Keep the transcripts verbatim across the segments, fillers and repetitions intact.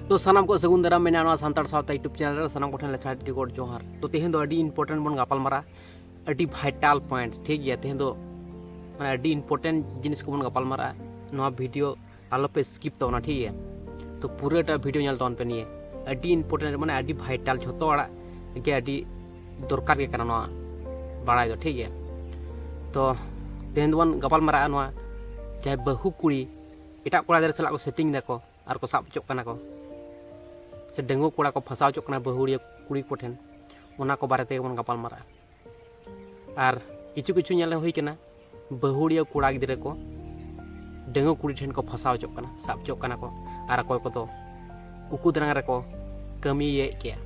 ᱛᱚ ᱥᱟᱱᱟᱢ ᱠᱚ ᱥᱟᱹᱜᱩᱱ ᱫᱟᱨᱟᱢ ᱢᱮᱱᱟᱜᱼᱟ ᱱᱚᱣᱟ ᱥᱟᱱᱛᱟᱲ ᱥᱟᱶᱛᱟ YouTube ᱪᱮᱱᱮᱞ ᱨᱮ᱾ ᱥᱟᱱᱟᱢ ᱠᱚᱴᱷᱮᱱ ᱞᱟᱪᱷᱟ ᱜᱚᱰ ᱡᱚᱦᱟᱨ᱾ ᱛᱚ ᱛᱮᱦᱮᱧ ᱫᱚ ᱟᱹᱰᱤ ᱤᱢᱯᱚᱨᱴᱮᱱᱴ ᱵᱚᱱ ᱜᱟᱯᱟᱞ ᱢᱟᱨᱟᱜᱼᱟ, ᱟᱹᱰᱤ ᱵᱷᱟᱭᱴᱟᱞ ᱯᱚᱭᱮᱱᱴ, ᱴᱷᱤᱠ ᱜᱮᱭᱟ? ᱛᱮᱦᱮᱧ ᱫᱚ ᱢᱟᱱᱮ ᱟᱹᱰᱤ ᱤᱢᱯᱚᱨᱴᱮᱱᱴ ᱡᱤᱱᱤᱥ ᱠᱚᱵᱚᱱ ᱜᱟᱯᱟᱞ ᱢᱟᱨᱟᱜᱼᱟ᱾ ᱱᱚᱣᱟ ᱵᱷᱤᱰᱤᱭᱳ ᱟᱞᱚᱯᱮ ᱥᱠᱤᱯ ᱛᱟᱵᱚᱱᱟ, ᱴᱷᱤᱠ ᱜᱮᱭᱟ? ᱛᱚ ᱯᱩᱨᱟᱹᱴᱟ ᱵᱷᱤᱰᱤᱭᱳ ᱧᱮᱞ ᱛᱟᱵᱚᱱ ᱯᱮ᱾ ᱱᱤᱭᱟᱹ ᱟᱹᱰᱤ ᱤᱢᱯᱚᱨᱴᱮᱱᱴ, ᱢᱟᱱᱮ ᱟᱹᱰᱤ ᱵᱷᱟᱭᱴᱟᱞ, ᱡᱷᱚᱛᱚ ᱦᱚᱲᱟᱜ ᱜᱮ ᱟᱹᱰᱤ ᱫᱚᱨᱠᱟᱨ ᱜᱮ ᱠᱟᱱᱟ ᱱᱚᱣᱟ ᱵᱟᱲᱟᱭ ᱫᱚ, ᱴᱷᱤᱠ ᱜᱮᱭᱟ? ᱛᱚ ᱛᱮᱦᱮᱧ ᱫᱚᱵᱚᱱ ᱜᱟᱯᱟᱞ ᱢᱟᱨᱟᱜᱼᱟ ᱱᱚᱣᱟ, ᱡᱟᱦᱟᱸᱭ ᱵᱟᱹᱦᱩ ᱠᱩᱲᱤ ᱮᱴᱟᱜ ᱠᱚᱲᱟ ᱜᱤᱫᱽᱨᱟᱹ ᱥᱟᱞᱟᱜ ᱠᱚ ᱥᱮᱴᱤᱝ ᱫᱟᱠᱚ ᱟᱨ ᱠᱚ ᱥᱟᱵ ᱦᱚᱪᱚᱜ ᱠᱟᱱᱟ ᱠᱚ, ᱥᱮ ᱰᱟᱺᱜᱩᱣᱟᱹ ᱠᱚᱲᱟ ᱠᱚ ᱯᱷᱟᱸᱥᱟᱣ ᱦᱚᱪᱚᱜ ᱠᱟᱱᱟ ᱵᱟᱹᱦᱩᱲᱤᱭᱟᱹ ᱠᱩᱲᱤ ᱠᱚᱴᱷᱮᱱ, ᱚᱱᱟ ᱠᱚ ᱵᱟᱨᱮ ᱛᱮᱜᱮ ᱵᱚᱱ ᱜᱟᱯᱟᱞ ᱢᱟᱨᱟᱜᱼᱟ᱾ ᱟᱨ ᱠᱤᱪᱷᱩ ᱠᱤᱪᱷᱩ ᱧᱮᱞ ᱦᱩᱭ ᱠᱟᱱᱟ, ᱵᱟᱹᱦᱩᱲᱤᱭᱟᱹ ᱠᱚᱲᱟ ᱜᱤᱫᱽᱨᱟᱹ ᱠᱚ ᱰᱟᱺᱜᱩᱣᱟᱹ ᱠᱩᱲᱤ ᱴᱷᱮᱱ ᱠᱚ ᱯᱷᱟᱸᱥᱟᱣ ᱦᱚᱪᱚᱜ ᱠᱟᱱᱟ, ᱥᱟᱵ ᱦᱚᱪᱚᱜ ᱠᱟᱱᱟ ᱠᱚ, ᱟᱨ ᱚᱠᱚᱭ ᱠᱚᱫᱚ ᱩᱠᱩ ᱫᱟᱱᱟᱝ ᱨᱮᱠᱚ ᱠᱟᱹᱢᱤᱭᱮᱫ ᱜᱮᱭᱟ,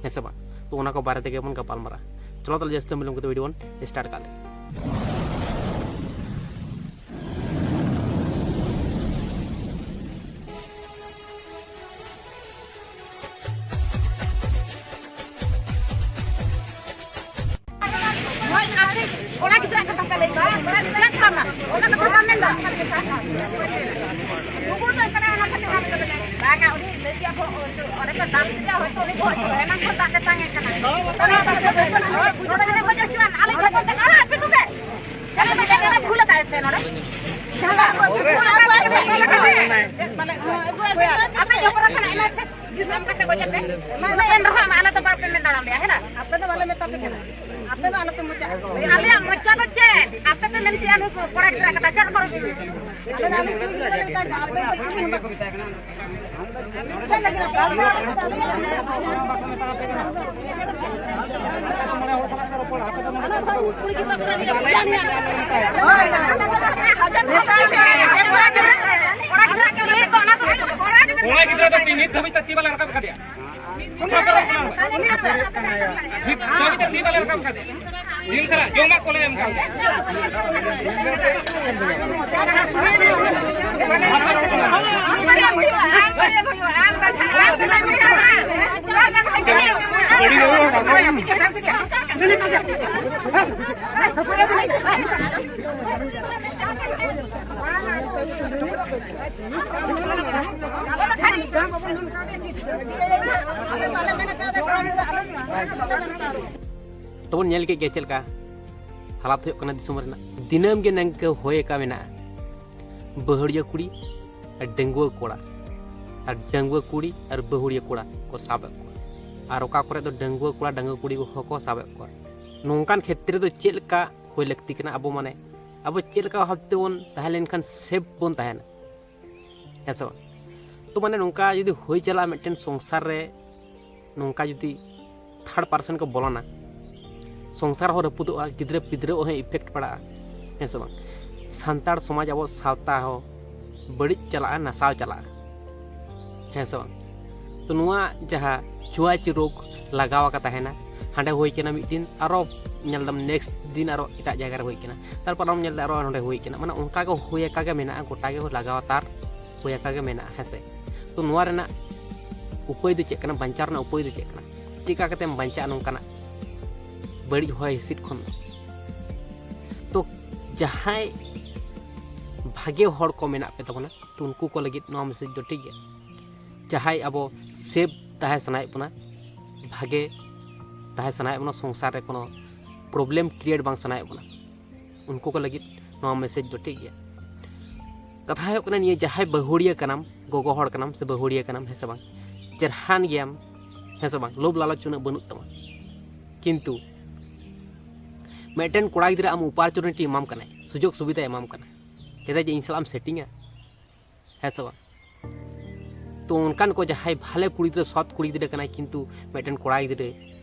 ᱦᱮᱸ ᱥᱮ ᱵᱟᱝ? ᱛᱚ ᱚᱱᱟ ᱠᱚ ᱵᱟᱨᱮ ᱛᱮᱜᱮ ᱵᱚᱱ ᱜᱟᱯᱟᱞ ᱢᱟᱨᱟᱜᱼᱟ᱾ ᱪᱚᱞᱚ ᱛᱟᱦᱚᱞᱮ ᱡᱟᱹᱥᱛᱤ ᱵᱟᱝ ᱵᱤᱞᱚᱢ ᱠᱟᱛᱮ ᱵᱷᱤᱰᱤᱭᱳ ᱵᱚᱱ ᱥᱴᱟᱨᱴ ᱠᱟᱜ ᱞᱮᱜᱮ᱾ ᱦᱳᱭ, ᱟᱯᱮ ᱠᱚᱲᱟ ᱜᱤᱫᱽᱨᱟᱹ ᱠᱟᱛᱷᱟ ᱯᱮ ᱞᱟᱹᱭ ᱫᱟ, ᱠᱚᱲᱟ ᱜᱤᱫᱽᱨᱟᱹ ᱠᱟᱛᱷᱟ ᱢᱟ, ᱚᱱᱟ ᱠᱟᱛᱷᱟ ᱵᱟᱢ ᱢᱮᱱ ᱫᱟ᱾ ᱵᱟᱝᱟ, ᱩᱱᱤ ᱞᱟᱹᱭ ᱜᱮᱭᱟ ᱠᱚ, ᱚᱸᱰᱮ ᱠᱚ ᱫᱟᱞ ᱠᱮᱫᱮᱭᱟ, ᱦᱚᱭᱛᱳ ᱩᱱᱤ ᱵᱚᱦᱚᱜ ᱪᱚᱲ ᱮᱱᱟᱝ ᱠᱷᱚᱱ ᱫᱟᱜ ᱛᱮᱛᱟᱝ ᱮ ᱠᱟᱱᱟ᱾ ᱦᱳᱭ, ᱵᱩᱡᱷᱟᱹᱣ ᱠᱟᱛᱮ ᱠᱚ ᱡᱚᱥ ᱠᱮᱫᱟ, ᱟᱞᱮ ᱡᱷᱚᱛᱚ ᱛᱮ, ᱟᱨ ᱟᱯᱮ ᱠᱚᱜᱮ? ᱪᱮᱫ ᱞᱮᱠᱟ ᱵᱷᱩᱞ ᱟᱠᱟᱫ ᱥᱮ ᱱᱚᱰᱮ? ᱟᱯᱮ ᱡᱚᱵᱚᱨ ᱠᱟᱱᱟ, ᱮᱢᱟᱭ ᱯᱮ᱾ ᱫᱤᱥᱚᱢ ᱠᱟᱛᱮ ᱜᱚᱡᱮ ᱯᱮ᱾ ᱩᱱᱟᱹᱜ ᱮᱱ ᱨᱮᱦᱚᱸ ᱟᱞᱮ ᱫᱚ ᱵᱟᱯᱮ ᱢᱮᱱ ᱫᱟᱲᱮ ᱟᱞᱮᱭᱟ, ᱦᱮᱸ ᱱᱟ? ᱟᱯᱮ ᱫᱚ ᱵᱟᱞᱮ ᱢᱮᱛᱟ ᱯᱮ ᱠᱟᱱᱟ᱾ ᱟᱯᱮ ᱫᱚ ᱟᱞᱚᱯᱮ ᱢᱚᱪᱟᱜᱼᱟ᱾ ᱟᱞᱮᱭᱟᱜ ᱢᱚᱪᱟ ᱫᱚ ᱪᱮᱫ? ᱟᱯᱮ ᱯᱮ ᱢᱮᱱ ᱠᱮᱜᱼᱟ ᱱᱩᱠᱩ ᱠᱚᱲᱟ ᱜᱤᱫᱽᱨᱟᱹ ᱠᱟᱛᱷᱟ, ᱪᱮᱫ ᱠᱚ ᱟᱞᱮ ᱫᱚ ᱟᱞᱮ ᱠᱩᱲᱤ ᱜᱤᱫᱽᱨᱟᱹ ᱞᱮ ᱢᱮᱛᱟ ᱠᱚᱣᱟ, ᱟᱯᱮ ᱫᱚ ᱪᱮᱫ ᱦᱚᱸ ᱵᱟᱯᱮ ᱢᱮᱛᱟ ᱠᱟᱱᱟ᱾ ᱠᱚᱲᱟ ᱜᱤᱫᱽᱨᱟᱹ ᱫᱚ ᱱᱤᱛ ᱫᱷᱟᱹᱵᱤᱡ ᱛᱮ ᱛᱤ ᱵᱟᱞᱮ ᱨᱟᱠᱟᱵ ᱠᱟᱫᱮᱭᱟ᱾ ᱱᱤᱛ ᱫᱷᱟᱹᱵᱤᱡ ᱛᱮ ᱛᱤ ᱵᱟᱞᱮ ᱨᱟᱠᱟᱵ ᱠᱟᱫᱮᱭᱟ᱾ ᱫᱤᱱ ᱥᱟᱨᱟ ᱡᱚᱢᱟᱜ ᱠᱚᱞᱮ ᱮᱢ ᱠᱟᱫᱮᱭᱟ᱾ ᱛᱚᱵᱚᱱ ᱧᱮᱞ ᱠᱮᱫ ᱜᱮᱭᱟ ᱪᱮᱫ ᱞᱮᱠᱟ ᱦᱟᱞᱟᱛ ᱦᱩᱭᱩᱜ ᱠᱟᱱᱟ ᱫᱤᱥᱚᱢ ᱨᱮᱱᱟᱜ᱾ ᱫᱤᱱᱟᱹᱢ ᱜᱮ ᱱᱤᱝᱠᱟᱹ ᱦᱩᱭ ᱟᱠᱟ ᱢᱮᱱᱟᱜᱼᱟ᱾ ᱵᱟᱹᱦᱩᱲᱤᱭᱟᱹ ᱠᱩᱲᱤ ᱟᱨ ᱰᱟᱺᱜᱩᱣᱟᱹ ᱠᱚᱲᱟ, ᱟᱨ ᱰᱟᱺᱜᱩᱣᱟᱹ ᱠᱩᱲᱤ ᱟᱨ ᱵᱟᱹᱦᱩᱲᱤᱭᱟᱹ ᱠᱚᱲᱟ ᱠᱚ ᱥᱟᱵᱮᱫ ᱠᱚᱣᱟ, ᱟᱨ ᱚᱠᱟ ᱠᱚᱨᱮ ᱫᱚ ᱰᱟᱺᱜᱩᱣᱟᱹ ᱠᱚᱲᱟ ᱰᱟᱺᱜᱩᱣᱟᱹ ᱠᱩᱲᱤ ᱠᱚᱦᱚᱸ ᱠᱚ ᱥᱟᱵᱮᱫ ᱠᱚᱣᱟ᱾ ᱱᱚᱝᱠᱟᱱ ᱠᱷᱮᱛᱨᱮ ᱫᱚ ᱪᱮᱫ ᱞᱮᱠᱟ ᱦᱩᱭ ᱞᱟᱹᱠᱛᱤ ᱠᱟᱱᱟ? ᱟᱵᱚ ᱢᱟᱱᱮ ᱟᱵᱚ ᱪᱮᱫ ᱞᱮᱠᱟ ᱵᱷᱟᱵᱽ ᱛᱮᱵᱚᱱ ᱛᱟᱦᱮᱸ ᱞᱮᱱᱠᱷᱟᱱ ᱥᱮᱯᱷ ᱵᱚᱱ ᱛᱟᱦᱮᱱᱟ, ᱦᱮᱸ ᱥᱮ ᱵᱟᱝ? ᱛᱚ ᱢᱟᱱᱮ ᱱᱚᱝᱠᱟ ᱡᱩᱫᱤ ᱦᱩᱭ ᱪᱟᱞᱟᱜᱼᱟ ᱢᱤᱫᱴᱮᱱ ᱥᱚᱝᱥᱟᱨ ᱨᱮ, ᱱᱚᱝᱠᱟ ᱡᱩᱫᱤ ᱛᱷᱟᱨᱰ ᱯᱟᱨᱥᱚᱱ ᱠᱚ ᱵᱚᱞᱚᱱᱟ, ᱥᱚᱝᱥᱟᱨ ᱦᱚᱸ ᱨᱟᱹᱯᱩᱫᱚᱜᱼᱟ, ᱜᱤᱫᱽᱨᱟᱹ ᱯᱤᱫᱽᱨᱟᱹ ᱦᱚᱸ ᱤᱯᱷᱮᱠᱴ ᱯᱟᱲᱟᱜᱼᱟ, ᱦᱮᱸ ᱥᱮ ᱵᱟᱝ? ᱥᱟᱱᱛᱟᱲ ᱥᱚᱢᱟᱡᱽ, ᱟᱵᱚ ᱥᱟᱶᱛᱟ ᱦᱚᱸ ᱵᱟᱹᱲᱤᱡ ᱪᱟᱞᱟᱜᱼᱟ, ᱱᱟᱥᱟᱣ ᱪᱟᱞᱟᱜᱼᱟ, ᱦᱮᱸ ᱥᱮ ᱵᱟᱝ? ᱛᱚ ᱱᱚᱣᱟ ᱡᱟᱦᱟᱸ ᱪᱷᱩᱣᱟᱪᱷᱩ ᱨᱳᱜᱽ ᱞᱟᱜᱟᱣ ᱟᱠᱟ ᱛᱟᱦᱮᱱᱟ, ᱦᱟᱸᱰᱮ ᱦᱩᱭ ᱠᱟᱱᱟ ᱢᱤᱫ ᱫᱤᱱ, ᱟᱨᱚ ᱧᱮᱞ ᱫᱟᱢ ᱱᱮᱠᱥᱴ ᱫᱤᱱ ᱟᱨᱚ ᱮᱴᱟᱜ ᱡᱟᱭᱜᱟ ᱨᱮ ᱦᱩᱭ ᱠᱟᱱᱟ, ᱛᱟᱨᱯᱚᱨ ᱟᱨᱚᱢ ᱧᱮᱞ ᱮᱫᱟ ᱟᱨᱚ ᱱᱚᱸᱰᱮ ᱦᱩᱭ ᱠᱟᱱᱟ, ᱢᱟᱱᱮ ᱚᱱᱠᱟ ᱜᱮ ᱦᱩᱭ ᱟᱠᱟ ᱜᱮ ᱢᱮᱱᱟᱜᱼᱟ, ᱜᱚᱴᱟ ᱜᱮ ᱞᱟᱜᱟᱛᱟᱨ ᱦᱩᱭ ᱟᱠᱟ ᱜᱮ ᱢᱮᱱᱟᱜᱼᱟ, ᱦᱮᱸ ᱥᱮ? ᱛᱚ ᱱᱚᱣᱟ ᱨᱮᱱᱟᱜ ᱩᱯᱟᱹᱭ ᱫᱚ ᱪᱮᱫ ᱠᱟᱱᱟ? ᱵᱟᱧᱪᱟᱣ ᱨᱮᱱᱟᱜ ᱩᱯᱟᱹᱭ ᱫᱚ ᱪᱮᱫ ᱠᱟᱱᱟ? ᱪᱮᱠᱟ ᱠᱟᱛᱮᱢ ᱵᱟᱧᱪᱟᱜᱼᱟ ᱱᱚᱝᱠᱟᱱᱟᱜ ᱵᱟᱹᱲᱤᱡ ᱦᱚᱭ ᱦᱤᱸᱥᱤᱫ ᱠᱷᱚᱱ ᱫᱚ? ᱛᱚ ᱡᱟᱦᱟᱸᱭ ᱵᱷᱟᱜᱮ ᱦᱚᱲ ᱠᱚ ᱢᱮᱱᱟᱜ ᱯᱮ ᱛᱟᱵᱚᱱᱟ, ᱛᱚ ᱩᱱᱠᱩ ᱠᱚ ᱞᱟᱹᱜᱤᱫ ᱱᱚᱣᱟ ᱢᱮᱥᱮᱡᱽ ᱫᱚ ᱴᱷᱤᱠ ᱜᱮᱭᱟ᱾ ᱡᱟᱦᱟᱸᱭ ᱟᱵᱚ ᱥᱮᱯᱷ ᱛᱟᱦᱮᱸ ᱥᱟᱱᱟᱭᱮᱫ ᱵᱚᱱᱟ, ᱵᱷᱟᱜᱮ ᱛᱟᱦᱮᱸ ᱥᱟᱱᱟᱭᱮᱫ ᱵᱚᱱᱟ, ᱥᱚᱝᱥᱟᱨ ᱨᱮ ᱠᱳᱱᱳ ᱯᱨᱚᱵᱞᱮᱢ ᱠᱨᱤᱭᱮᱴ ᱵᱟᱝ ᱥᱟᱱᱟᱭᱮᱫ ᱵᱚᱱᱟ, ᱩᱱᱠᱩ ᱠᱚ ᱞᱟᱹᱜᱤᱫ ᱱᱚᱣᱟ ᱢᱮᱥᱮᱡᱽ ᱫᱚ ᱴᱷᱤᱠ ᱜᱮᱭᱟ᱾ ᱠᱟᱛᱷᱟ ᱦᱩᱭᱩᱜ ᱠᱟᱱᱟ ᱱᱤᱭᱟᱹ, ᱡᱟᱦᱟᱸᱭ ᱵᱟᱹᱦᱩᱲᱤᱭᱟᱹ ᱠᱟᱱᱟᱢ, ᱜᱚᱜᱚ ᱦᱚᱲ ᱠᱟᱱᱟᱢ ᱥᱮ ᱵᱟᱹᱦᱩᱲᱤᱭᱟᱹ ᱠᱟᱱᱟᱢ, ᱦᱮᱸ ᱥᱮ ᱵᱟᱝ? ᱪᱮᱨᱦᱟᱱ ᱜᱮᱭᱟᱢ, ᱦᱮᱸ ᱥᱮ ᱵᱟᱝ? ᱞᱳᱵᱷ ᱞᱟᱞᱚᱪ ᱩᱱᱟᱹᱜ ᱵᱟᱹᱱᱩᱜ ᱛᱟᱢᱟ, ᱠᱤᱱᱛᱩ ᱢᱤᱫᱴᱮᱱ ᱠᱚᱲᱟ ᱜᱤᱫᱽᱨᱟᱹ ᱟᱢ ᱚᱯᱚᱨᱪᱩᱱᱤᱴᱤ ᱮᱢᱟᱢ ᱠᱟᱱᱟᱭ, ᱥᱩᱡᱳᱜᱽ ᱥᱩᱵᱤᱫᱷᱟᱭ ᱮᱢᱟᱢ ᱠᱟᱱᱟ, ᱞᱟᱹᱭᱫᱟᱭ ᱡᱮ ᱤᱧ ᱥᱟᱞᱟᱜ ᱮᱢ ᱥᱮᱴᱤᱝᱟ, ᱦᱮᱸ ᱥᱮ ᱵᱟᱝ? ᱛᱚ ᱚᱱᱠᱟᱱ ᱠᱚ ᱡᱟᱦᱟᱸᱭ ᱵᱷᱟᱞᱮ ᱠᱩᱲᱤ ᱜᱤᱫᱽᱨᱟᱹ, ᱥᱚᱛ ᱠᱩᱲᱤ ᱜᱤᱫᱽᱨᱟᱹ ᱠᱟᱱᱟᱭ, ᱠᱤᱱᱛᱩ ᱢᱤᱫᱴᱮᱱ ᱠᱚᱲᱟ ᱜᱤᱫᱽᱨᱟᱹ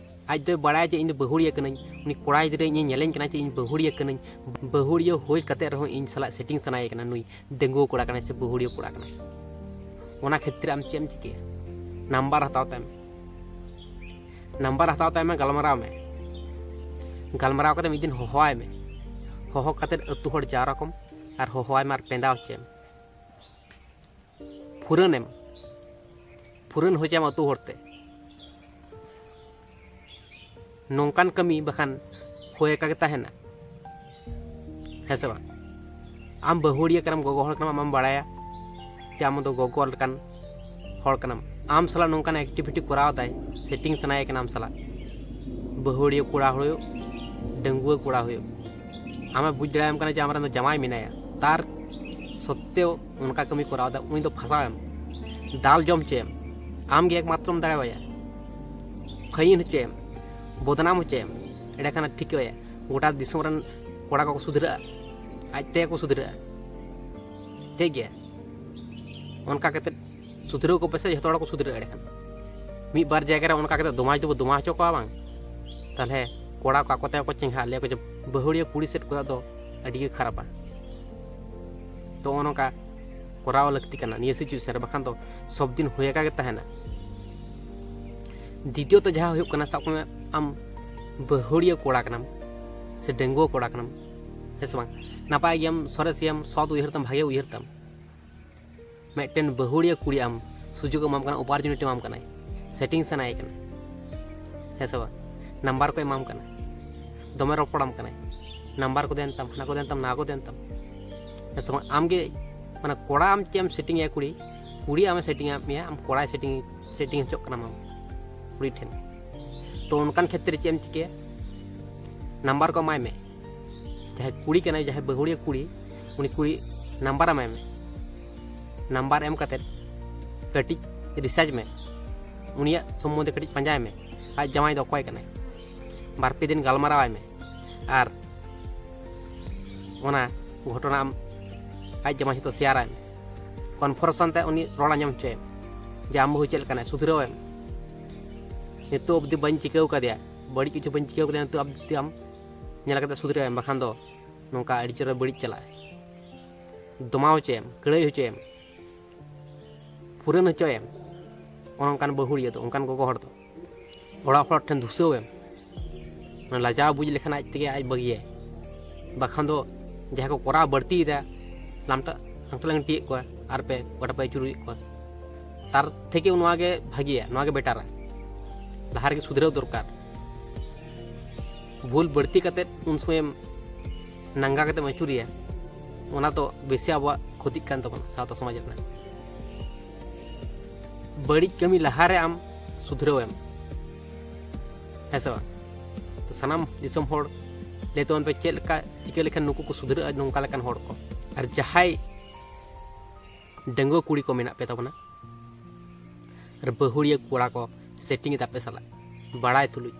ᱟᱡ ᱫᱚᱭ ᱵᱟᱲᱟᱭᱟ ᱡᱮ ᱤᱧ ᱫᱚ ᱵᱟᱹᱦᱩᱲᱤᱭᱟᱹ ᱠᱟᱹᱱᱟᱹᱧ, ᱩᱱᱤ ᱠᱚᱲᱟ ᱜᱤᱫᱽᱨᱟᱹ ᱤᱧᱮ ᱧᱮᱞᱮᱧ ᱠᱟᱱᱟ ᱡᱮ ᱤᱧ ᱵᱟᱹᱦᱩᱲᱤᱭᱟᱹ ᱠᱟᱹᱱᱟᱹᱧ, ᱵᱟᱹᱦᱩᱲᱤᱭᱟᱹ ᱦᱩᱭ ᱠᱟᱛᱮ ᱨᱮᱦᱚᱸ ᱤᱧ ᱥᱟᱞᱟᱜ ᱥᱮᱴᱤᱝ ᱥᱟᱱᱟᱭᱮ ᱠᱟᱱᱟ, ᱱᱩᱭ ᱰᱟᱺᱜᱩᱣᱟᱹ ᱠᱚᱲᱟ ᱠᱟᱱᱟᱭ ᱥᱮ ᱵᱟᱹᱦᱩᱲᱤᱭᱟᱹ ᱠᱚᱲᱟ ᱠᱟᱱᱟᱭ᱾ ᱚᱱᱟ ᱠᱷᱮᱛᱨᱮ ᱟᱢ ᱪᱮᱫ ᱮᱢ ᱪᱤᱠᱟᱹᱭᱟ? ᱱᱟᱢᱵᱟᱨ ᱦᱟᱛᱟᱣ ᱛᱟᱭ ᱢᱮ, ᱱᱟᱢᱵᱟᱨ ᱦᱟᱛᱟᱣ ᱛᱟᱭ ᱢᱮ, ᱜᱟᱞᱢᱟᱨᱟᱣ ᱢᱮ, ᱜᱟᱞᱢᱟᱨᱟᱣ ᱠᱟᱛᱮ ᱢᱤᱫ ᱫᱤᱱ ᱦᱚᱦᱚᱣᱟᱭ ᱢᱮ, ᱦᱚᱦᱚ ᱠᱟᱛᱮ ᱟᱹᱛᱩ ᱦᱚᱲ ᱡᱟᱣᱨᱟ ᱠᱚᱢ ᱟᱨ ᱦᱚᱦᱚᱣᱟᱭ ᱢᱮ ᱟᱨ ᱯᱮᱸᱫᱟᱣ ᱦᱚᱪᱚᱭᱮᱢ, ᱯᱷᱩᱨᱟᱹᱱ ᱮᱢ, ᱯᱷᱩᱨᱟᱹᱱ ᱦᱚᱪᱚᱭᱮᱢ ᱟᱹᱛᱩ ᱦᱚᱲᱛᱮ᱾ ᱱᱚᱝᱠᱟᱱ ᱠᱟᱹᱢᱤ ᱵᱟᱠᱷᱟᱱ ᱦᱩᱭ ᱟᱠᱟ ᱜᱮ ᱛᱟᱦᱮᱱᱟ, ᱦᱮᱸ ᱥᱮ ᱵᱟᱝ? ᱟᱢ ᱵᱟᱹᱦᱩᱲᱤᱭᱟᱹ ᱠᱟᱱᱟᱢ, ᱜᱚᱜᱚ ᱦᱚᱲ ᱠᱟᱱᱟᱢ, ᱟᱢᱮᱢ ᱵᱟᱲᱟᱭᱟ ᱡᱮ ᱟᱢ ᱫᱚ ᱜᱚᱜᱚ ᱞᱮᱠᱟᱱ ᱦᱚᱲ ᱠᱟᱱᱟᱢ, ᱟᱢ ᱥᱟᱞᱟᱜ ᱱᱚᱝᱠᱟᱱ ᱮᱠᱴᱤᱵᱷᱤᱴᱤ ᱠᱚᱨᱟᱣ ᱫᱟᱭ, ᱥᱮᱴᱤᱝ ᱥᱟᱱᱟᱭᱮ ᱠᱟᱱᱟ ᱟᱢ ᱥᱟᱞᱟᱜ, ᱵᱟᱹᱦᱩᱲᱤᱭᱟᱹ ᱠᱚᱲᱟ ᱦᱩᱭᱩᱜ, ᱰᱟᱺᱜᱩᱣᱟᱹ ᱠᱚᱲᱟ ᱦᱩᱭᱩᱜ, ᱟᱢᱮ ᱵᱩᱡᱽ ᱫᱟᱲᱮᱭᱟᱢ ᱠᱟᱱᱟ ᱡᱮ ᱟᱢᱨᱮᱱ ᱫᱚ ᱡᱟᱶᱟᱭ ᱢᱮᱱᱟᱭᱟ, ᱛᱟᱨ ᱥᱚᱛᱛᱮᱣ ᱚᱱᱠᱟ ᱠᱟᱹᱢᱤ ᱠᱚᱨᱟᱣ ᱫᱟ, ᱩᱱᱤ ᱫᱚ ᱯᱷᱟᱸᱥᱟᱣᱮᱢ, ᱫᱟᱞ ᱡᱚᱢ ᱦᱚᱪᱚᱭᱮᱢ, ᱟᱢ ᱜᱮ ᱮᱠᱢᱟᱛᱨᱚᱢ ᱫᱟᱲᱮᱣᱟᱭᱟ, ᱯᱷᱟᱹᱭᱤᱱ ᱦᱚᱪᱚᱭᱮᱢ, ᱵᱚᱫᱱᱟᱢ ᱦᱚᱪᱚᱭᱮᱢ᱾ ᱮᱸᱰᱮᱠᱷᱟᱱ ᱴᱷᱤᱠᱟᱹᱭᱟ ᱜᱚᱴᱟ ᱫᱤᱥᱚᱢ ᱨᱮᱱ ᱠᱚᱲᱟ ᱠᱚᱠᱚ ᱥᱩᱫᱷᱨᱟᱹᱜᱼᱟ, ᱟᱡ ᱛᱮᱜᱮ ᱠᱚ ᱥᱩᱫᱷᱨᱟᱹᱜᱼᱟ᱾ ᱴᱷᱤᱠ ᱜᱮᱭᱟ, ᱚᱱᱠᱟ ᱠᱟᱛᱮ ᱥᱩᱫᱷᱨᱟᱹᱣ ᱠᱚ ᱯᱮᱥᱮ, ᱡᱷᱚᱛᱚ ᱦᱚᱲ ᱠᱚ ᱥᱩᱫᱷᱨᱟᱹᱜᱼᱟ᱾ ᱮᱸᱰᱮᱠᱷᱟᱱ ᱢᱤᱫ ᱵᱟᱨ ᱡᱟᱭᱜᱟ ᱨᱮ ᱚᱱᱠᱟ ᱠᱟᱛᱮ ᱫᱚᱢᱟ ᱡᱩᱫᱤ ᱵᱚ ᱫᱚᱢᱟ ᱦᱚᱪᱚ ᱠᱚᱣᱟ ᱵᱟᱝ, ᱛᱟᱦᱚᱞᱮ ᱠᱚᱲᱟ ᱠᱚ ᱟᱠᱚ ᱛᱮᱜᱮ ᱠᱚ ᱪᱮᱸᱜᱷᱟᱜᱼᱟ, ᱞᱟᱹᱭᱟ ᱠᱚ ᱡᱮ ᱵᱟᱹᱦᱩᱲᱤᱭᱟᱹ ᱠᱩᱲᱤ ᱥᱮᱫ ᱠᱚᱫᱚ ᱟᱹᱰᱤ ᱜᱮ ᱠᱷᱟᱨᱟᱯᱟ᱾ ᱛᱚ ᱱᱚᱜᱼᱚ ᱱᱚᱝᱠᱟ ᱠᱚᱨᱟᱣ ᱞᱟᱹᱠᱛᱤ ᱠᱟᱱᱟ ᱱᱤᱭᱟᱹ ᱥᱤᱪᱩᱭᱮᱥᱚᱱ ᱨᱮ, ᱵᱟᱠᱷᱟᱱ ᱫᱚ ᱥᱚᱵ ᱫᱤᱱ ᱦᱩᱭ ᱟᱠᱟ ᱜᱮ ᱛᱟᱦᱮᱱᱟ᱾ ᱫᱤᱛᱤᱭᱚᱛᱚ ᱡᱟᱦᱟᱸ ᱦᱩᱭᱩᱜ ᱠᱟᱱᱟ, ᱥᱟᱵ ᱠᱟᱜ ᱢᱮ ᱟᱢ ᱵᱟᱹᱦᱩᱲᱤᱭᱟᱹ ᱠᱚᱲᱟ ᱠᱟᱱᱟᱢ ᱥᱮ ᱰᱟᱺᱜᱩᱣᱟᱹ ᱠᱚᱲᱟ ᱠᱟᱱᱟᱢ, ᱦᱮᱸ ᱥᱮ ᱵᱟᱝ? ᱱᱟᱯᱟᱭ ᱜᱮᱭᱟᱢ, ᱥᱚᱨᱮᱥ ᱜᱮᱭᱟᱢ, ᱥᱚᱛ ᱩᱭᱦᱟᱹᱨ ᱛᱟᱢ, ᱵᱷᱟᱜᱮ ᱩᱭᱦᱟᱹᱨ ᱛᱟᱢ, ᱢᱤᱫᱴᱮᱱ ᱵᱟᱹᱦᱩᱲᱤᱭᱟᱹ ᱠᱩᱲᱤ ᱟᱢ ᱥᱩᱡᱳᱜᱽ ᱮᱢᱟᱢ ᱠᱟᱱᱟ, ᱚᱯᱚᱨᱪᱩᱱᱤᱴᱤ ᱮᱢᱟᱢ ᱠᱟᱱᱟᱭ, ᱥᱮᱴᱤᱝ ᱥᱟᱱᱟᱭᱮ ᱠᱟᱱᱟ, ᱦᱮᱸ ᱥᱮ ᱵᱟᱝ? ᱱᱟᱢᱵᱟᱨ ᱠᱚ ᱮᱢᱟᱢ ᱠᱟᱱᱟ, ᱫᱚᱢᱮ ᱨᱚᱯᱚᱲᱟᱢ ᱠᱟᱱᱟᱭ, ᱱᱟᱢᱵᱟᱨ ᱠᱚ ᱫᱮᱱ ᱛᱟᱢ, ᱦᱟᱱᱟ ᱠᱚ ᱫᱮᱱ ᱛᱟᱢ, ᱱᱟᱣᱟ ᱠᱚ ᱫᱮᱱ ᱛᱟᱢ, ᱦᱮᱸ ᱥᱮ ᱵᱟᱝ? ᱟᱢ ᱜᱮ ᱢᱟᱱᱮ ᱠᱚᱲᱟ ᱟᱢ ᱪᱮᱫ ᱮᱢ ᱥᱮᱴᱤᱝ ᱮᱭᱟ ᱠᱩᱲᱤ, ᱠᱩᱲᱤ ᱟᱢᱮ ᱥᱮᱴᱤᱝ ᱟᱫ ᱢᱮᱭᱟ, ᱟᱢ ᱠᱚᱲᱟᱭ ᱥᱮᱴᱤᱝ, ᱥᱮᱴᱤᱝ ᱦᱚᱪᱚᱜ ᱠᱟᱱᱟᱢ ᱟᱢ ᱠᱩᱲᱤ ᱴᱷᱮᱱ᱾ ᱛᱚ ᱚᱱᱠᱟᱱ ᱠᱷᱮᱛᱨᱮ ᱪᱮᱫ ᱮᱢ ᱪᱤᱠᱟᱹᱭᱟ? ᱱᱟᱢᱵᱟᱨ ᱠᱚ ᱮᱢᱟᱭ ᱢᱮ, ᱡᱟᱦᱟᱸᱭ ᱠᱩᱲᱤ ᱠᱟᱱᱟᱭ, ᱡᱟᱦᱟᱸᱭ ᱵᱟᱹᱦᱩᱲᱤᱭᱟᱹ ᱠᱩᱲᱤ, ᱩᱱᱤ ᱠᱩᱲᱤ ᱱᱟᱢᱵᱟᱨ ᱮᱢᱟᱭ ᱢᱮ᱾ ᱱᱟᱢᱵᱟᱨ ᱮᱢ ᱠᱟᱛᱮᱫ ᱠᱟᱹᱴᱤᱡ ᱨᱤᱥᱟᱨᱪ ᱢᱮ, ᱩᱱᱤᱭᱟᱜ ᱥᱚᱢᱵᱚᱱᱫᱷᱮ ᱠᱟᱹᱴᱤᱡ ᱯᱟᱸᱡᱟᱭ ᱢᱮ, ᱟᱡ ᱡᱟᱶᱟᱭ ᱫᱚ ᱚᱠᱚᱭ ᱠᱟᱱᱟᱭ, ᱵᱟᱨ ᱯᱮ ᱫᱤᱱ ᱜᱟᱞᱢᱟᱨᱟᱣ ᱟᱭ ᱢᱮ᱾ ᱟᱨ ᱚᱱᱟ ᱜᱷᱚᱴᱚᱱᱟ ᱟᱢ ᱟᱡ ᱡᱟᱶᱟᱭ ᱥᱟᱛᱮ ᱥᱮᱭᱟᱨ ᱟᱭ ᱢᱮ, ᱠᱚᱱᱯᱷᱟᱨᱮᱱᱥ ᱛᱮ ᱩᱱᱤ ᱨᱚᱲ ᱟᱸᱡᱚᱢ ᱦᱚᱪᱚᱭᱮᱢ ᱡᱮ ᱟᱢ ᱵᱟᱹᱦᱩ ᱪᱮᱫ ᱞᱮᱠᱟᱱᱟᱭ, ᱥᱩᱫᱷᱨᱟᱹᱣ ᱮᱢ᱾ ᱱᱤᱛᱚᱜ ᱚᱵᱫᱤ ᱵᱟᱹᱧ ᱪᱤᱠᱟᱹᱣ ᱠᱟᱫᱮᱭᱟ, ᱵᱟᱹᱲᱤᱡ ᱠᱤᱪᱷᱩ ᱵᱟᱹᱧ ᱪᱤᱠᱟᱹᱣ ᱠᱟᱫᱮᱭᱟ, ᱱᱤᱛᱚᱜ ᱚᱵᱫᱤ ᱟᱢ ᱧᱮᱞ ᱠᱟᱛᱮ ᱥᱩᱫᱷᱨᱟᱹᱣ ᱮᱢ, ᱵᱟᱠᱷᱟᱱ ᱫᱚ ᱱᱚᱝᱠᱟ ᱟᱹᱰᱤ ᱪᱮᱦᱨᱟ ᱵᱟᱹᱲᱤᱡ ᱪᱟᱞᱟᱜᱼᱟ᱾ ᱫᱚᱢᱟᱣ ᱦᱚᱪᱚᱭᱮᱢ, ᱠᱟᱹᱲᱟᱹᱭ ᱦᱚᱪᱚᱭᱮᱢ, ᱯᱷᱩᱨᱟᱹᱱ ᱦᱚᱪᱚᱭᱮᱢ᱾ ᱚᱱᱮ ᱚᱱᱠᱟᱱ ᱵᱟᱹᱦᱩᱲᱤᱭᱟᱹ ᱫᱚ, ᱚᱱᱠᱟᱱ ᱜᱚᱜᱚ ᱦᱚᱲ ᱫᱚ ᱚᱲᱟᱜ ᱦᱚᱲ ᱴᱷᱮᱱ ᱫᱷᱩᱥᱟᱹᱣ ᱮᱢ᱾ ᱚᱱᱟ ᱞᱟᱡᱟᱣ ᱵᱩᱡᱽ ᱞᱮᱠᱷᱟᱱ ᱟᱡ ᱛᱮᱜᱮ ᱟᱡ ᱵᱟᱹᱜᱤᱭᱟᱭ᱾ ᱵᱟᱠᱷᱟᱱ ᱫᱚ ᱡᱟᱦᱟᱸᱭ ᱠᱚ ᱠᱚᱨᱟᱣ ᱵᱟᱹᱲᱛᱤᱭᱮᱫᱟ, ᱞᱟᱢᱴᱟ ᱞᱟᱝᱴᱟ ᱞᱟᱝᱴᱤᱭᱮᱫ ᱠᱚᱣᱟ, ᱟᱨ ᱯᱮ ᱜᱚᱴᱟ ᱯᱮ ᱟᱹᱪᱩᱨᱮᱫ ᱠᱚᱣᱟ, ᱛᱟᱨ ᱛᱷᱮᱠᱮ ᱱᱚᱣᱟ ᱜᱮ ᱵᱷᱟᱜᱮᱭᱟ, ᱱᱚᱣᱟ ᱜᱮ ᱵᱮᱴᱟᱨᱟ᱾ ᱞᱟᱦᱟ ᱨᱮᱜᱮ ᱥᱩᱫᱷᱨᱟᱹᱣ ᱫᱚᱨᱠᱟᱨ᱾ ᱵᱷᱩᱞ ᱵᱟᱹᱲᱛᱤ ᱠᱟᱛᱮᱫ ᱩᱱ ᱥᱚᱢᱚᱭᱮᱢ ᱱᱟᱝᱜᱟ ᱠᱟᱛᱮᱢ ᱟᱹᱪᱩᱨᱮᱭᱟ, ᱚᱱᱟ ᱫᱚ ᱵᱮᱥᱤ ᱟᱵᱚᱣᱟᱜ ᱠᱷᱚᱛᱤᱜ ᱠᱟᱱ ᱛᱟᱵᱚᱱᱟ ᱥᱟᱶᱛᱟ ᱥᱚᱢᱟᱡᱽ ᱨᱮᱱᱟᱜ᱾ ᱵᱟᱹᱲᱤᱡ ᱠᱟᱹᱢᱤ ᱞᱟᱦᱟᱨᱮ ᱟᱢ ᱥᱩᱫᱷᱨᱟᱹᱣ ᱮᱢ, ᱦᱮᱸ ᱥᱮ ᱵᱟᱝ? ᱛᱚ ᱥᱟᱱᱟᱢ ᱫᱤᱥᱚᱢ ᱦᱚᱲ ᱞᱟᱹᱭ ᱛᱟᱵᱚᱱ ᱯᱮ, ᱪᱮᱫ ᱞᱮᱠᱟ ᱪᱤᱠᱟᱹ ᱞᱮᱠᱷᱟᱱ ᱱᱩᱠᱩ ᱠᱚ ᱥᱩᱫᱷᱨᱟᱹᱜᱼᱟ, ᱱᱚᱝᱠᱟ ᱞᱮᱠᱟᱱ ᱦᱚᱲ ᱠᱚ? ᱟᱨ ᱡᱟᱦᱟᱸᱭ ᱰᱟᱺᱜᱩᱣᱟᱹ ᱠᱩᱲᱤ ᱠᱚ ᱢᱮᱱᱟᱜ ᱯᱮ ᱛᱟᱵᱚᱱᱟ, ᱟᱨ ᱵᱟᱹᱦᱩᱲᱤᱭᱟᱹ ᱠᱚᱲᱟ ᱠᱚ ᱥᱮᱴᱤᱝ ᱮᱫᱟ ᱟᱯᱮ ᱥᱟᱞᱟᱜ, ᱵᱟᱲᱟᱭ ᱛᱩᱞᱩᱡ,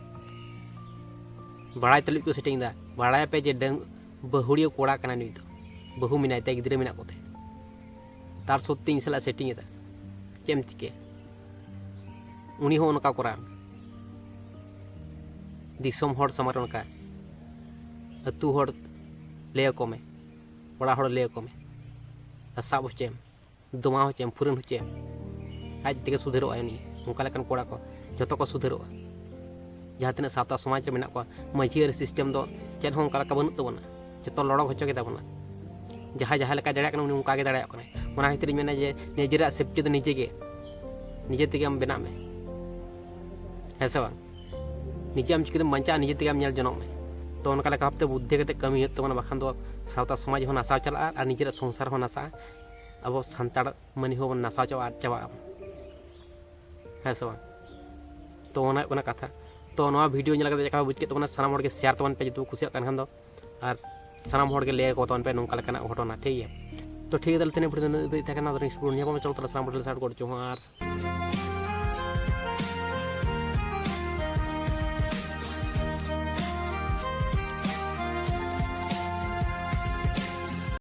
ᱵᱟᱲᱟᱭ ᱛᱩᱞᱩᱡ ᱠᱚ ᱥᱮᱴᱤᱝ ᱮᱫᱟ᱾ ᱵᱟᱲᱟᱭᱟᱯᱮ ᱡᱮ ᱰᱟᱹᱝ-, ᱵᱟᱹᱦᱩᱲᱤᱭᱟᱹ ᱠᱚᱲᱟ ᱠᱟᱱᱟᱭ ᱱᱩᱭ ᱫᱚ, ᱵᱟᱹᱦᱩ ᱢᱮᱱᱟᱭ ᱛᱟᱭ, ᱜᱤᱫᱽᱨᱟᱹ ᱢᱮᱱᱟᱜ ᱠᱚᱛᱮ, ᱛᱟᱨ ᱥᱚᱛᱛᱮ ᱤᱧ ᱥᱟᱞᱟᱜ ᱥᱮᱴᱤᱝ ᱮᱫᱟ᱾ ᱪᱮᱫ ᱮᱢ ᱪᱤᱠᱟᱹᱭᱟ? ᱩᱱᱤ ᱦᱚᱸ ᱚᱱᱠᱟ ᱠᱚᱨᱟᱣ ᱢᱮ᱾ ᱫᱤᱥᱚᱢ ᱦᱚᱲ ᱥᱟᱢᱟᱝ ᱨᱮ ᱚᱱᱠᱟ, ᱟᱹᱛᱩ ᱦᱚᱲ ᱞᱟᱹᱭ ᱟᱠᱚ ᱢᱮ, ᱚᱲᱟᱜ ᱦᱚᱲ ᱞᱟᱹᱭ ᱟᱠᱚ ᱢᱮ, ᱟᱨ ᱥᱟᱵ ᱦᱚᱪᱚᱭᱮᱢ, ᱫᱚᱢᱟᱣ ᱦᱚᱪᱚᱭᱮᱢ, ᱯᱷᱩᱨᱟᱹᱱ ᱦᱚᱪᱚᱭᱮᱢ, ᱟᱡ ᱛᱮᱜᱮ ᱥᱩᱫᱷᱟᱹᱨᱚᱜᱼᱟᱭ ᱩᱱᱤ᱾ ᱚᱱᱠᱟ ᱞᱮᱠᱟᱱ ᱠᱚᱲᱟ ᱠᱚ ᱡᱷᱚᱛᱚ ᱠᱚ ᱥᱩᱫᱷᱟᱹᱨᱚᱜᱼᱟ᱾ ᱡᱟᱦᱟᱸ ᱛᱤᱱᱟᱹᱜ ᱥᱟᱶᱛᱟ ᱥᱚᱢᱟᱡᱽ ᱨᱮ ᱢᱮᱱᱟᱜ ᱠᱚᱣᱟ, ᱢᱟᱹᱡᱷᱤ ᱟᱹᱨᱤ ᱥᱤᱥᱴᱮᱢ ᱫᱚ ᱪᱮᱫ ᱦᱚᱸ ᱚᱱᱠᱟ ᱞᱮᱠᱟ ᱵᱟᱹᱱᱩᱜ ᱛᱟᱵᱚᱱᱟ᱾ ᱡᱚᱛᱚ ᱞᱚᱲᱚ ᱦᱚᱪᱚ ᱜᱮ ᱛᱟᱵᱚᱱᱟ᱾ ᱡᱟᱦᱟᱸᱭ ᱡᱟᱦᱟᱸ ᱞᱮᱠᱟᱭ ᱫᱟᱲᱮᱭᱟᱜ ᱠᱟᱱᱟ, ᱩᱱᱤ ᱚᱱᱠᱟ ᱜᱮ ᱫᱟᱲᱮᱭᱟᱜ ᱠᱟᱱᱟᱭ᱾ ᱚᱱᱟ ᱠᱷᱟᱹᱛᱤᱨ ᱤᱧ ᱢᱮᱱᱟ ᱡᱮ ᱱᱤᱡᱮᱨᱟᱜ ᱥᱮᱯᱴᱤ ᱫᱚ ᱱᱤᱡᱮ ᱜᱮ, ᱱᱤᱡᱮ ᱛᱮᱜᱮ ᱟᱢ ᱵᱮᱱᱟᱜ ᱢᱮ, ᱦᱮᱸ ᱥᱮ ᱵᱟᱝ? ᱱᱤᱡᱮ ᱟᱢ ᱪᱤᱠᱟᱹᱛᱮᱢ ᱵᱟᱧᱪᱟᱜᱼᱟ, ᱱᱤᱡᱮ ᱛᱮᱜᱮ ᱟᱢ ᱧᱮᱞ ᱡᱚᱱᱚᱜ ᱢᱮ᱾ ᱛᱚ ᱚᱱᱠᱟ ᱞᱮᱠᱟ ᱵᱷᱟᱵᱛᱮ ᱵᱩᱫᱽᱫᱷᱤ ᱠᱟᱛᱮ ᱠᱟᱹᱢᱤ ᱦᱩᱭᱩᱜ ᱛᱟᱵᱚᱱᱟ, ᱵᱟᱠᱷᱟᱱ ᱫᱚ ᱥᱟᱶᱛᱟ ᱥᱚᱢᱟᱡᱽ ᱦᱚᱸ ᱱᱟᱥᱟᱣ ᱪᱟᱞᱟᱜᱼᱟ ᱟᱨ ᱱᱤᱡᱮᱨᱟᱜ ᱥᱚᱝᱥᱟᱨ ᱦᱚᱸ ᱱᱟᱥᱟᱜᱼᱟ᱾ ᱟᱵᱚ ᱥᱟᱱᱛᱟᱲ ᱢᱟᱹᱱᱢᱤ ᱦᱚᱸᱵᱚᱱ ᱱᱟᱥᱟᱣ ᱪᱟᱵᱟᱜᱼᱟ, ᱟᱫ ᱪᱟᱵᱟᱜᱼᱟ, ᱦᱮᱸ ᱥᱮ ᱵᱟᱝ? ᱛᱚ ᱚᱱᱟ ᱦᱩᱭᱩᱜ ᱠᱟᱱᱟ ᱠᱟᱛᱷᱟ᱾ ᱛᱚ ᱱᱚᱣᱟ ᱵᱷᱤᱰᱤᱭᱳ ᱧᱮᱞ ᱠᱟᱛᱮ ᱪᱮᱫ ᱞᱮᱠᱟ ᱯᱮ ᱵᱩᱡᱽ ᱠᱮᱫ ᱛᱟᱵᱚᱱᱟ, ᱥᱟᱱᱟᱢ ᱦᱚᱲ ᱜᱮ ᱥᱮᱭᱟᱨ ᱛᱟᱵᱚᱱ ᱯᱮ ᱡᱩᱫᱤ ᱯᱮ ᱠᱩᱥᱤᱭᱟᱜ ᱠᱟᱱ ᱠᱷᱟᱱ ᱫᱚ, ᱟᱨ ᱥᱟᱱᱟᱢ ᱦᱚᱲ ᱜᱮ ᱞᱟᱹᱭ ᱟᱠᱚ ᱛᱟᱵᱚᱱ ᱯᱮ ᱱᱚᱝᱠᱟ ᱞᱮᱠᱟᱱᱟᱜ ᱜᱷᱚᱴᱚᱱᱟ, ᱴᱷᱤᱠ ᱜᱮᱭᱟ? ᱛᱚ ᱴᱷᱤᱠ ᱜᱮᱭᱟ, ᱛᱟᱦᱚᱞᱮ ᱛᱮᱦᱮᱧ ᱵᱷᱤᱰᱤᱭᱳ ᱫᱚ ᱱᱤᱱᱟᱹᱜ ᱫᱷᱟᱹᱵᱤᱡ ᱛᱟᱦᱮᱸ ᱠᱟᱱᱟ᱾ ᱟᱫᱚ ᱱᱮᱠᱥᱴ ᱵᱷᱤᱰᱤᱭᱳ ᱧᱟᱯᱟᱢᱟ, ᱪᱚᱞᱚ ᱛᱟᱦᱚᱞᱮ ᱥᱟᱱᱟᱢ ᱦᱚᱲ ᱴᱷᱮᱱ ᱥᱟᱨ ᱜᱚᱰ ᱪᱚᱝ ᱟᱨ